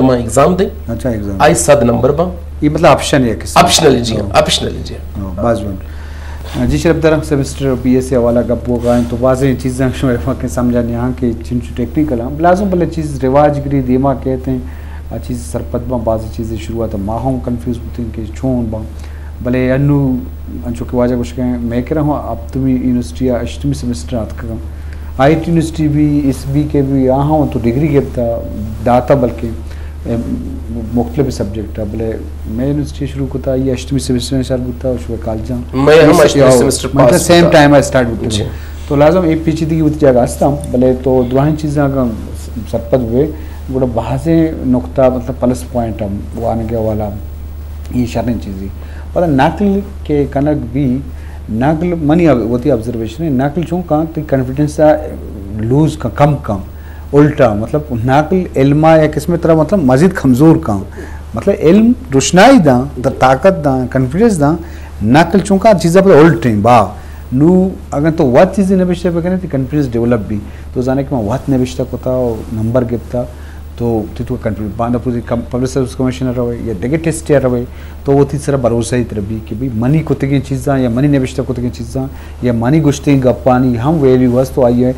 ما ایگزام دیں۔ اچھا، ایگزام۔ آئی صد نمبر باں۔ یہ مطلب آپشن ہے کس؟ آپشنل، جی ہاں، ہاں۔ آپشنل، جی ہاں۔ ہاں، باز وان۔ جی شرف دار، سیمسٹر بی ایس سی حوالہ گپ ہو گئے تو بازیں چیزاں شمئے وقت سمجھا نہیں ہاں کہ چنچو ٹیکنیکل ہاں۔ لازم بلے چیز رواج گری دیما کہتے ہیں، آ چیز سرپد باں، بعض چیزیں شروعات ما ہم کنفیوز بوتے ہیں کہ چون باں۔ بلے انو انچو کہ واجہ گوشگ ء مئے کرا ہوں ہپتمی یونیورسٹی ء ہشتمی سمسٹر آتکگاں۔ آئی ٹی یونیورسٹی بھی، اس بی کے بھی، آہاں تو ڈگری گپتا، داتا بلکہ اے، مختلف سبجیکٹ ء، بلے مئے یونیورسٹی شروع کتا، یہ ہشتمی سمسٹر ء سر بوتا، شوے کالجاں۔ مئے ہم ہشتمی سمسٹر پاس سیم بوتا۔ ٹائم ء اسٹارٹ بوتا۔ جی۔ تو لازم اے پیچیدگی وتی جاگہ ہستاں، بلے تو دراہیں چیزاں اگاں سرپد بے، گڑا بازیں نقطہ مطلب پلس پوائنٹ ہم وانگے والا۔ اے شریں چیزے۔ پدا نقل کہ کنگ بی، نقل منی اب-، وتی آبزرویشن ہے، نقل چون کان تئی کانفیڈنس ء لوز کن، کم کن۔ الٹا، مطلب، نقل علم ء یک قسم ترا، مطلب، مزید کمزور کن۔ مطلب، علم روشنائی داں، در طاقت داں، کانفیڈنس داں، نقل چون کان چیزا پر الٹیں، با۔ نو، اگر تو وت چیزی نبشتہ بکنے، تئی کانفیڈنس ڈیولپ بی۔ تو زانے کہ من وت نبشتہ کتا و نمبر گپتا، تو تئی تو کنٹری باندا پوری کم-، پبلک سروس کمیشن ء روئے یا دگہ ٹیسٹ ء روئے، تو وتی سرا بھروسہ ہی ترا بی کہ بھئی منی کتگیں چیزاں یا منی نبشتہ کتگیں چیزاں یا منی گوشتیں گپانی ہم ویلیو است و آئی ء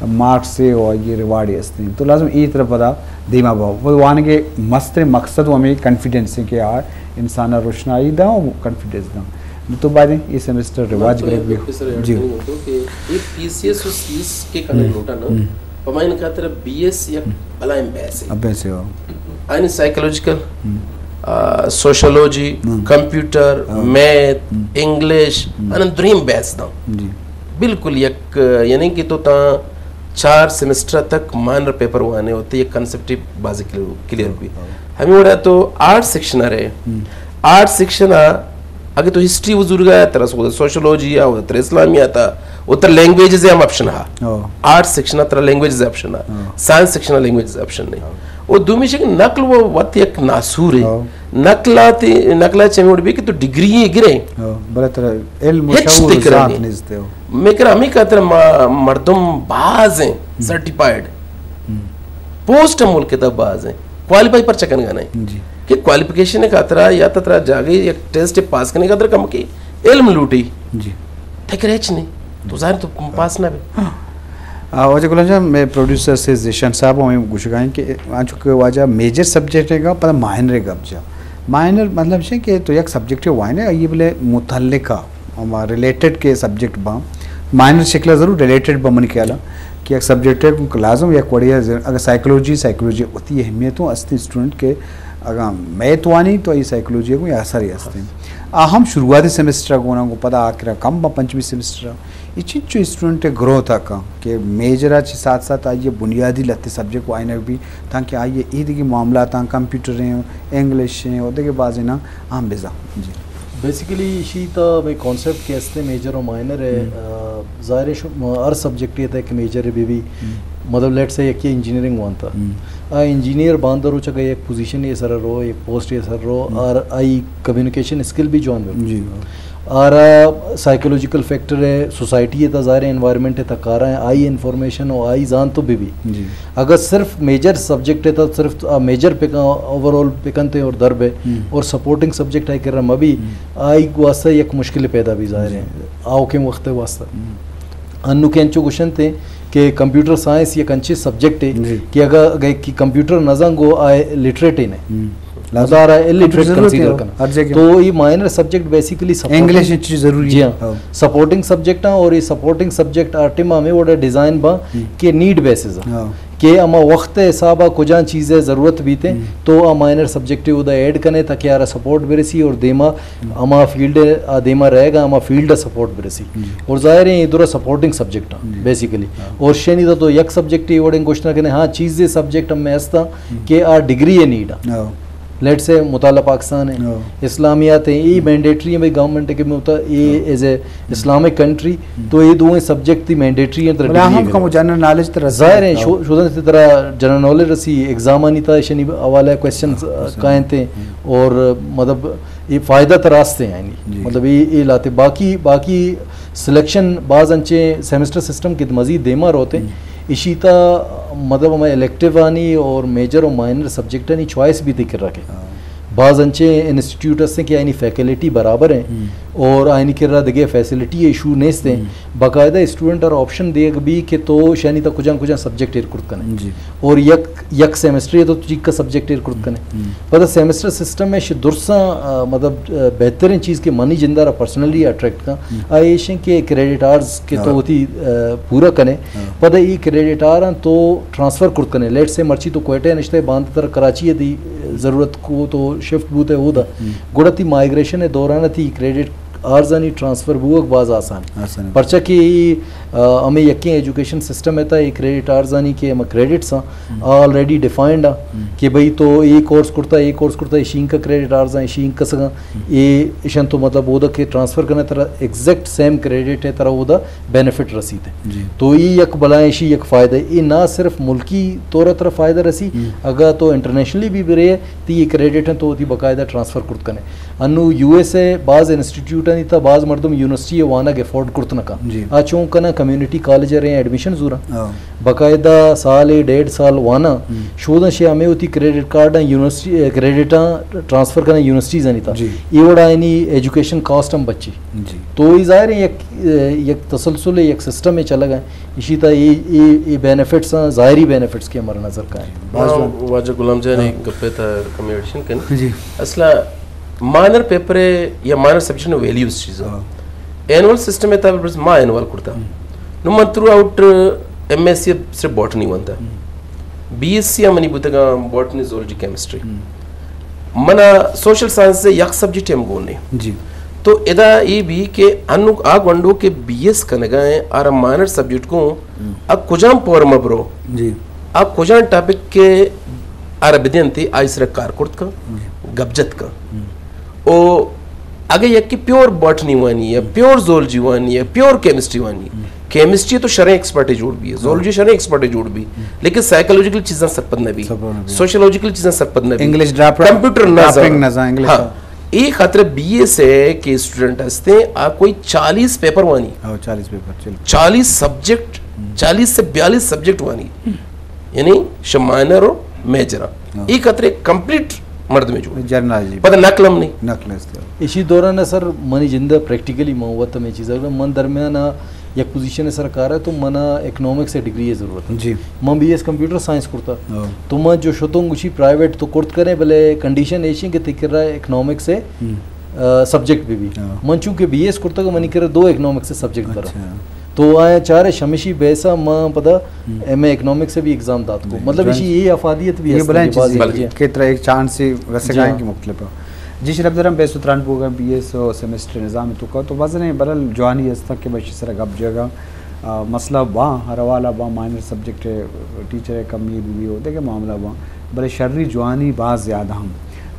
مارکس ء و آئی ء ریوارڈ ء است انت۔ تو لازم اے طرف پدا دیما باو۔ پدا وانگ ء مستریں مقصد و ہمیں کانفیڈنس ہیں کہ آ انسان ء روشنائی داں و کانفیڈنس داں۔ تو باید اے سیمسٹر رواج گرگ بی۔ جی۔ کہ اے پی سی ایس و سی ایس کے کنگ لوٹا نا، ہم۔ پمائن خاطر بی ایس یک بلائیں بحث ہے۔ اب ایسے ہو۔ آئین سائیکولوجیکل، ہم۔ آ، سوشولوجی، ہم۔ کمپیوٹر، ہاں۔ میتھ، ہم۔ انگلش، ہم۔ انن دریم بحث دا۔ جی۔ بالکل یک، یعنی کہ تو تا چار سیمسٹر تک مائنر پیپر وانے ہوتے، یک کانسیپٹ بازی کلیئر، کلیئر بی۔ ہاں۔ ہمیں وڑا تو آرٹ سیکشن آ رہے۔ ہم۔ آرٹ سیکشن آ اگہ تو ہسٹری و زورگا یا ترا سودا سوشولوجی یا ترا اسلامیات ء و ترا لینگویجز ہم آپشن ہا۔ ہو۔ آرٹس سیکشن ء ترا لینگویجز آپشن ہا۔ ہو۔ سائنس سیکشن ء لینگویجز آپشن نہیں۔ ہو۔ و دومی شک نقل و وت یک ناسور ہے۔ ہو۔ نقل آتے، نقل چمی وڑ بھی کہ تو ڈگری یہ گرے۔ ہو۔ بلے ترا علم و ہچ شعور و ذات نہیں۔ نیست ہو۔ میں کر ہمیں خاطر ما-، مردم باز ہیں ہم۔ سرٹیفائیڈ۔ ہم۔ پوسٹ ہم ملک تا باز ہیں۔ کوالیفائی پر چکن گا نہیں۔ جی۔ کہ کوالیفکیشن خاطرہ یا ترا جاگے یک ٹیسٹ پاس کرنے خاطر کم کی علم لوٹی۔ جی۔ فکر ہچ نہیں۔ تو ظاہر تو پاس نہ بے۔ ہاں۔ آ، واجہ غلام جان، میں پروڈیوسر سے ذیشان صاحب ہمیں گوشگائیں کہ آنچو کہ واجہ میجر سبجیکٹ ہے گا، پر مائنر ہے گا جا۔ مائنر مطلب ہے کہ تو یک سبجیکٹ ہے وائنے، یہ بلے متعلقہ ہما ریلیٹڈ کے سبجیکٹ باں، مائنر شکل ء ضرور ریلیٹڈ باں منی خیال ء کہ یک سبجیکٹ ء لازم یک وڑے ء اگر سائیکولوجی، سائیکولوجی وتی اہمیت ہوں است اسٹوڈنٹ کہ اگاں میتھ وانی تو ای سائیکولوجی ء گوں اثر ہی است۔ آ ہم شروعاتی سیمسٹر ء گونا گوں پدا آخر ء کم با پنچمی سیمسٹر ء۔ یہ چنچو اسٹوڈنٹ ء گروتھ ء کن کہ میجر ء چہ ساتھ ساتھ آئی ء بنیادی لتے سبجیکٹ وائنگ بی تاکہ آئی ء اے دگہ معاملات آں کمپیوٹر ہیں، انگلش ہیں اور دگہ بازیں آں ہم بزاں۔ جی۔ بیسیکلی ایشی تا بھئی کانسیپٹ کہ استیں میجر و مائنر ہے، ہم۔ آ، ظاہر ہے شو-، ہر سبجیکٹ یہ تھا کہ میجر ہے بی بی۔ ہم۔ مطلب لیٹ سے یکی انجینئرنگ وانتا۔ ہم۔ آ انجینئر باندر روچ اگر یک پوزیشن یہ سر رو، یک پوسٹ یہ سر رو، ہم۔ اور آئی کمیونیکیشن اسکل بھی جوان بے۔ جی۔ اور سائیکولوجیکل فیکٹر ہے، سوسائٹی ہے تا ظاہر ہے انوائرمنٹ ہے تا کارا ہے، آئی انفارمیشن و آئی زان تو بی بی۔ جی۔ اگر صرف میجر سبجیکٹ ہے تو صرف آ میجر پکن، اوور آل پکنتے اور درب ہے، ہم۔ اور سپورٹنگ سبجیکٹ ہے کہ رم ابھی ہم۔ آئی واسطہ یک مشکل پیدا بھی ظاہر ہے۔ جی۔ آؤ کے وقت واسطہ۔ ہم۔ انو کے انچو گوشنتے کہ کمپیوٹر سائنس یک انچے سبجیکٹ ہے جی۔ کہ اگر، اگر کہ کمپیوٹر نہ زانگو آئے لٹریٹ ہی نہیں۔ ہم۔ لازم۔ مدارا کمپیوٹر الیٹریٹ ضرورت ہے، کنسیڈر کرنا۔ ہر جگہ۔ تو یہ مائنر سبجیکٹ بیسیکلی سپورٹنگ انگلش چیز ضروری جی ہے۔ ہاں۔ ہاں۔ سپورٹنگ سبجیکٹ ہاں اور یہ سپورٹنگ سبجیکٹ آٹے ماں میں وڑا ڈیزائن با ہم۔ کہ نیڈ بیسز ہاں۔ ہاں۔ کہ ہما وقت ء حساب ء کجا چیز ء ضرورت بیت ہم۔ تو آ مائنر سبجیکٹ ء اودا ایڈ کنے تاکہ آرا سپورٹ برسی اور دیما ہم۔ ہما فیلڈ ء دیما رہے گا، ہما فیلڈ ء سپورٹ برسی۔ جی۔ اور ظاہر ہے یہ درا سپورٹنگ سبجیکٹ ہیں جی۔ بیسیکلی۔ ہاں۔ اور شنی دا تو یک سبجیکٹ یہ وڑیں گوشت نہ کنے، ہاں چیز یہ سبجیکٹ ہم میں ہستا ہم۔ کہ آ ڈگری ہے نیڈ۔ ہاں۔ لیٹ سے مطالعہ پاکستان ہے، ہاں۔ اسلامیات ہیں، یہ ہم۔ مینڈیٹری ہیں بھائی گورنمنٹ کے میں ہوتا، یہ ہاں۔ ایز اے ہم۔ اسلامک کنٹری، ہم۔ تو یہ دوئیں سبجیکٹ تھی مینڈیٹری ہیں، ترا بلے ڈگری ہم ہے۔ کم جنرل نالج ترا ظاہر ہے، ہاں۔ شو-، شودن سے ترا جنرل نالج رسی، ایگزام آنی تا شنی حوالہ کوشچن ہاں، کوشچن۔ کائیں تھے، ہم۔ اور مطلب یہ فائدہ ترا است ہیں یعنی، جی۔ مطلب یہ، یہ لاتے باقی، باقی سلیکشن باز انچے سیمسٹر سسٹم کے مزید دیما روتے ہیں۔ ہم۔ اشی تا مطلب ہمیں الیکٹیو آنی اور میجر اور مائنر سبجیکٹ آنی چوائس بھی ذکر رکھے۔ باز انچیں انسٹیٹیوٹ ہستیں کہ آئینی فیکلٹی برابر ہیں اور آئینی کرا دگہ فیسلٹی ایشو نیست ہیں۔ باقاعدہ اسٹوڈنٹ اور آپشن دیگ بھی کہ تو شانی تا کجان کجان سبجیکٹ ایر کرت کنے۔ اور یک یک سیمسٹر تو چیک کا سبجیکٹ ایر کرت کنے۔ پدا سیمسٹر سسٹم ہے شی درساں مطلب بہترین چیز کہ منی جندارا پرسنلی اٹریکٹ کا آئیشن کہ کریڈٹ آرز کہ تو ہوتی پورا کنے۔ پدا ای کریڈٹ آراں تو ٹرانسفر کرت کنے، لیٹ سے مرچی تو کوئٹہ نشتے باند تر کراچی دی ضرورت کو تو شفٹ بوتے ہو دا۔ گڑا تی مائیگریشن دوران تی کریڈٹ آرزانی ٹرانسفر بوگ باز آسان۔ پرچہ کہ ای ہمیں یکیں ایجوکیشن سسٹم ہے تا ای کریڈٹ آرزانی کہ ہم کریڈٹس ہیں آلریڈی ڈیفائنڈ ہیں کہ بھئی تو ای کورس کرتا، ای کورس کرتا، ای شینک کریڈٹ آرزاں، ای شینک کسگاں، ای ایشان تو مطلب اودا کہ ٹرانسفر کرنا ترا ایگزیکٹ سیم کریڈٹ ہے ترا اودا بینیفٹ رسیت ہے۔ تو ای یک بلائیں شی یک فائدہ ہے۔ ای نہ صرف ملکی طور ترا فائدہ رسی، اگر تو انٹرنیشنلی بھی برے تی ای کریڈٹ ہیں تو تی باقاعدہ ٹرانسفر کرت کنے۔ انو یو ایس اے باز انسٹیٹیوٹ آنی تا باز مردم یونیورسٹی وانگ افورڈ کرت نہ کا۔ آ چون کنا کمیونٹی کالج رے ایڈمیشن زورا۔ باقاعدہ سال ڈیڑھ سال وانا شودن شے ہمیں ہوتی کریڈٹ کارڈ یونیورسٹی کریڈٹ ٹرانسفر کنا یونیورسٹیز آنی تا۔ ای وڑا اینی ایجوکیشن کاسٹ ہم بچی۔ تو ای ظاہر ہے یک یک تسلسل یک سسٹم چلگا۔ اشی تا ای ای ای بینیفٹس ہیں، ظاہری بینیفٹس کے ہمارا نظر کا ہے۔ واجہ غلام جان ایک گپے تا کمیونیکیشن کن۔ اصلا مائنر پیپر ہے یا مائنر سبجیکٹ ویلیوز چیز ہے۔ اینول سسٹم ہے تا بس ما اینول کرتا۔ نو من تھرو آؤٹ ایم ایس سی صرف باٹنی وانتا۔ بی ایس سی منی بوتگا باٹنی، زولوجی، کیمسٹری۔ منا سوشل سائنس سے یک سبجیکٹ ہم گون نہیں۔ تو ادا ای بھی کہ انو آ گونڈو کہ بی ایس کنگا ہیں آرا مائنر سبجیکٹ کو آ کجام پور مبرو، آ کجام ٹاپک کے آرا بدینتی آئی سر کار کرت کا، گپ جت کا۔ او اگہ یکی پیور باٹنی وانی یا پیور زولوجی وانی یا پیور کیمسٹری وانی، کیمسٹری تو شریں ایکسپرٹ جوڑ بھی ہے، زولوجی شریں ایکسپرٹ جوڑ بھی، لیکن سائیکولوجیکل چیزاں سرپد نہ بھی، سوشولوجیکل چیزاں سرپد نہ بھی، انگلش ڈراپ کمپیوٹر نہ زان۔ ای خاطر بی ایس اے کے اسٹوڈنٹ ہستے آ کوئی چالیس پیپر وانی، چالیس پیپر، چالیس سبجیکٹ، چالیس سے بیالیس سبجیکٹ وانی، یعنی شمائنر اور میجر۔ ای خاطر کمپلیٹ مردم جوڑ۔ جرنل جی۔ پتہ نقل ہم نہیں۔ نقل است۔ اسی دوران سر منی جندہ پریکٹیکلی من وت ہمیں چیزا من درمیان یک پوزیشن سر کار ہے تو منا اکنامکس ڈگری ضرورت ہے۔ جی۔ من بی ایس کمپیوٹر سائنس کرتا۔ تو من جو شتوں گوشی پرائیویٹ تو کرت کریں بلے کنڈیشن ایشی کہ تکرا اکنامکس ہے سبجیکٹ بھی بھی۔ من چونکہ بی ایس کرتا کہ منی کرا دو اکنامکس سبجیکٹ درا۔ تو آیا چارے شمشی بیسا من پدا ایم اے اکنامکس بھی ایگزام دات کو۔ مطلب اسی یہ افادیت بھی یہ بلائیں چیز کہ ترا ایک چانس رسگائیں کہ مختلف۔ جی شرف درم بیس و تران پوگا بی ایس و سیمسٹر نظام تو کا تو وزن برل جوانی است کہ بشی سر گپ جگہ مسئلہ با ہر حوالہ با مائنر سبجیکٹ ٹیچر کمی بھی ہو دیکھے معاملہ با بلے شری جوانی باز زیادہ ہم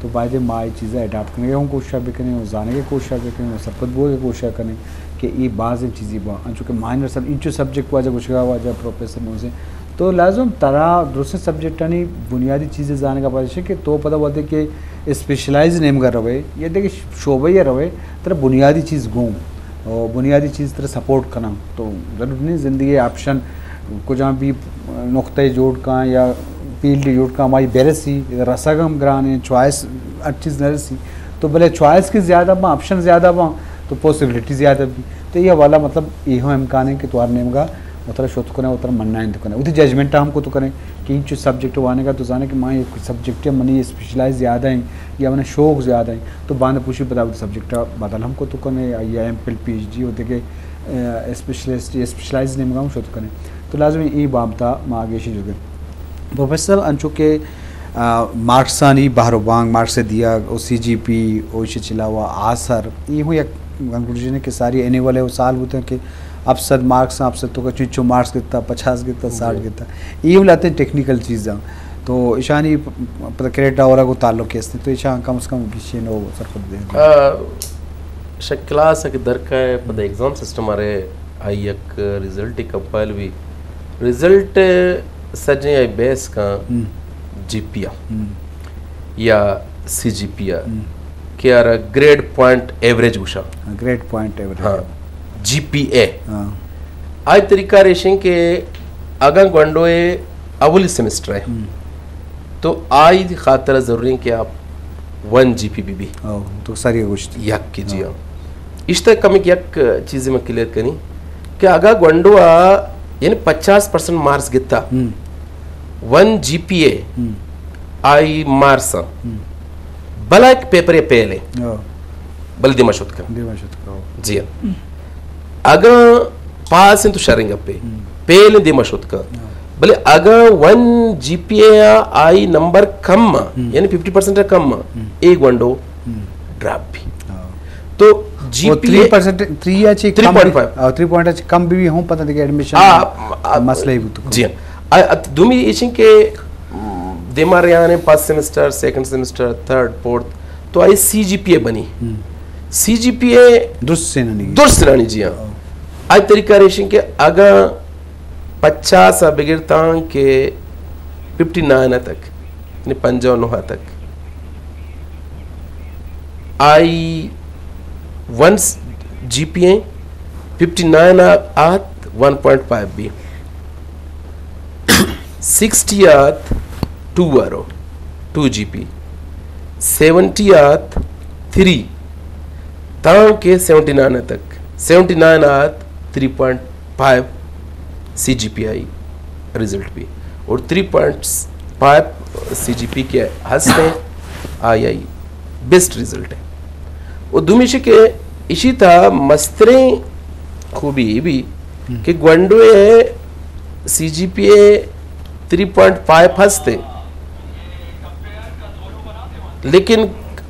تو باید ما یہ چیزیں اڈاپٹ کرنے ہوں کوشش بکنیں اور زانے کے کوشش بکنیں اور سرپد بوئے کے کوشش کریں کہ یہ بعض چیزیں با انچو کہ مائنر سب انچو سبجیکٹ واجہ گوشگا واجہ پروفیسر موزے تو لازم ترا درست سبجیکٹانی بنیادی چیزیں زانگا پاش کہ تو پتہ وتے کہ اسپیشلائز نیمگا روے یا دیکھ شعبہ یا روے ترا بنیادی چیز گوں اور بنیادی چیز ترا سپورٹ کناں تو ضرور نہیں زندگی آپشن کجام بھی نقطہ جوڑ کاں یا فیلڈ جوڑ کاں ہمائی برسی رسگ ہم گران ہیں چوائس ہر چیز نہ رسی تو بلے چوائس کی زیادہ باں آپشن زیادہ باں تو پاسبلٹی زیادہ بھی تو یہ والا مطلب یہ امکان ہے کہ تو ہر نیمگا اترا شت کنے اترا منائند کنے وتی ججمنٹ ہم کو تو کنے کہ انچو سبجیکٹ وانے کا تو زانے کہ ماں یہ سبجیکٹ منی اسپیشلائز زیادہ ہیں یا منا شوق زیادہ ہیں تو باند پوشی پدا وتی سبجیکٹ بدل ہم کو تو کنے یا ایم فل پی ایچ ڈی ہوتے کہ اسپیشلسٹ اسپیشلائز نیمگا ہم شت کنے تو لازم ای بابتا ما آگے شی جگہ پروفیسر انچو کہ مارکسانی بہر و بانگ مارکس دیا او سی جی پی او ایش چلاوا آسر یہ ہوں یک کنکلوژن کہ ساری اینیول ہے وہ سال ہوتے ہیں کہ اپ صد مارکس اپ صد تو کا چنچو مارکس گتا پچاس گتا ساٹھ گتا یہ ہم لاتے ہیں ٹیکنیکل چیزاں تو ایشانی پتہ کریڈٹ آورا کو تعلق ہے تو ایشان کم از کم گشین و سرپد دے شک کلاس کہ درکا ہے پتہ ایگزام سسٹم آرے آئی یک رزلٹ کمپائل بھی رزلٹ سجیں آئی بیس کا جی پی آ یا سی جی پی آ کہ آرا گریڈ پوائنٹ ایوریج گوشا گریڈ پوائنٹ ایوریج ہاں جی پی اے آئی طریقہ ریشیں کہ اگاں گونڈو ءِ اولی سیمسٹر ءَ، ہم۔ تو آئی خاطر ضروری ہے کہ آپ ون جی پی بہ بی۔ او، تو ساری گوشت۔ یک جی ہاں۔ ہاں۔ اشتا کم یک چیزے من کلیئر کنی کہ اگاں گونڈو ءَ یعنی پچاس پرسنٹ مارکس گتا، ہم۔ ون جی پی اے ہم۔ آئی مارکس ہم۔ بلے یک پیپر ءَ فیل ایں۔ او۔ بلے دیما شت کن۔ دیما شت کن۔ جی ہاں۔ اگاں پاس ایں تو شریں گپے، ہم۔ فیل ایں دیما شت کن۔ ہاں۔ بلے اگاں ون جی پی اے آئی نمبر کم آ، ہم۔ یعنی ففٹی پرسنٹ کم آ، ہم۔ اے گونڈو ہم۔ ڈراپ بی۔ ہاں۔ تو جی پی اے تھری پرسنٹ، تھری یا چی تھری پوائنٹ فائیو۔ تھری پوائنٹ کم بہ بی ہوں پتہ کہ ایڈمیشن آ، آ، مسئلہ ہی بوت۔ جی ہاں۔ آ، ات دومی ایشن کہ، م، دیما ریان ایں فرسٹ سیمسٹر، سیکنڈ سیمسٹر، تھرڈ، فورتھ، تو آئی سی جی پی اے بنی۔ ہم۔ سی جی پی اے درست سنانی۔ درست سنانی، جی ہاں۔ ہاں۔ آئی طریقہ ریشن کہ اگاں پچاس ءَ بگر تاں کہ ففٹی نائن ءَ تک، یعنی پنجاہ و نہ ءَ تک، آئی ون جی پی اے، ففٹی نائن آت ون پوائنٹ فائیو بی، سکسٹی آت ٹو آرو، ٹو جی پی، سیونٹی آت تھری، تاں کہ سیونٹی نائن تک، سیونٹی نائن آت تھری پوائنٹ فائیو سی جی پی آئی ریزلٹ بی، اور تھری پوائنٹ فائیو سی جی پی کہ ہست ایں، آئی آئی بیسٹ ریزلٹ ایں۔ اور دومی ایشی کہ ایشی تھا مستریں خوبی اے بی ہم۔ کہ گونڈو ءِ سی جی پی اے تھری پوائنٹ فائیو ہست ایں، لیکن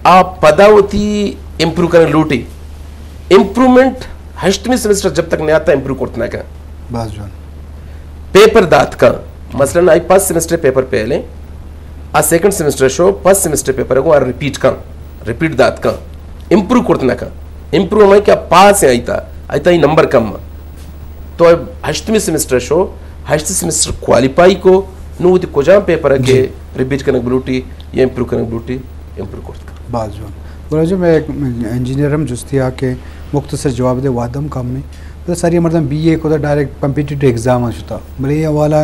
آ پدا وتی امپروو کنگ لوٹی۔ امپروومنٹ ہشتمی سیمسٹر جب تک نیاتکا امپروو کرت نہ کن۔ باز جوان۔ پیپر دات کن۔ مثلاً آئی فرسٹ سیمسٹر پیپر فیل ایں، آ سیکنڈ سیمسٹر شو، فرسٹ سیمسٹر پیپر گوں آ ریپیٹ کن، ریپیٹ دات کن، امپروو کرت نہ کن۔ امپروو ہمائی کہ آ پاس ایں، آئی تا، آئی تا ای نمبر کم ایں۔ تو ہشتمی سیمسٹر شو، ہشت سیمسٹر کوالیفائی کو، نوں وتی کجام پیپر ءَ کہ جی۔ ریپیٹ کنگ بلوٹی یا امپروو کنگ بلوٹی، امپروو کرت کن۔ باز جوان۔ گڑا جو میں ایک انجینئر ہم جستی آ کہ مختصر جواب دے، وہد ہم کم ایں۔ بلے ساری مردم بی اے کو ڈائریکٹ کمپیٹیٹو ایگزام آ شتا۔ بلے یہ حوالہ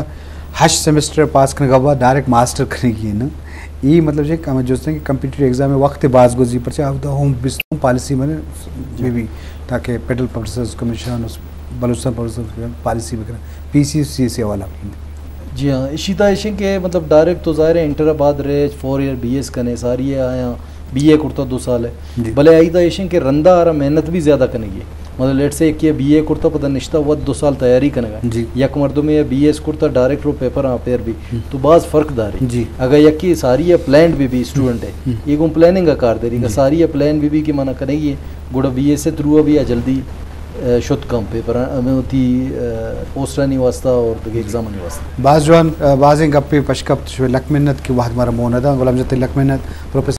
ہشت سیمسٹر پاس کنگ بعد ڈائریکٹ ماسٹر کنگی ایں نا۔ یہ مطلب جو کہ ہمیں جستے کہ کمپیٹیٹو ایگزام وقت باز گوزی پرچہ اب تو ہوم بس پالیسی میں جی۔ بی بی تاکہ فیڈرل پروفیسرز کمیشن، بلوچستان پروفیسرز کمیشن پالیسی بکنن، پی سی سی ایس سی حوالہ۔ جی ہاں، اشی تا ایشیں کہ مطلب ڈائریکٹ تو ظاہر ہے انٹر بعد رے فور ایئر بی ایس کنے، ساری ہے آیاں بی اے کرتا دو سال ہے۔ جی۔ بلے آئی تا ایشیں کہ رندا آرا محنت بھی زیادہ کنگی ہے۔ مطلب لیٹ سے کہ بی اے کرتا پتہ نشتا وت دو سال تیاری کنگا۔ جی۔ یک مردم یہ بی ایس کرتا ڈائریکٹ رو پیپر آ پیر بھی۔ ہم۔ تو باز فرق داری۔ جی۔ اگر یکی ساری ہے پلانڈ بھی بھی اسٹوڈنٹ ہے۔ ہم۔ یہ گوں پلاننگ کا کار دے رہی۔ جی۔ ساری ہے پلان بھی بھی کہ منا کنگی ہے۔ گڑا بی ایس اے تھرو ابھی آ جلدی، اے، شت کم پیپر، اے، ہمیں ہوتی، اے، پوسٹانی واسطہ اور دگہ ایگزامانی واسطہ۔ باز جوان، اے، بازیں گپے پشکپت شوے، لک منت کہ وہد مارا مون ادا، غلام جتے لک منت، پروفیسر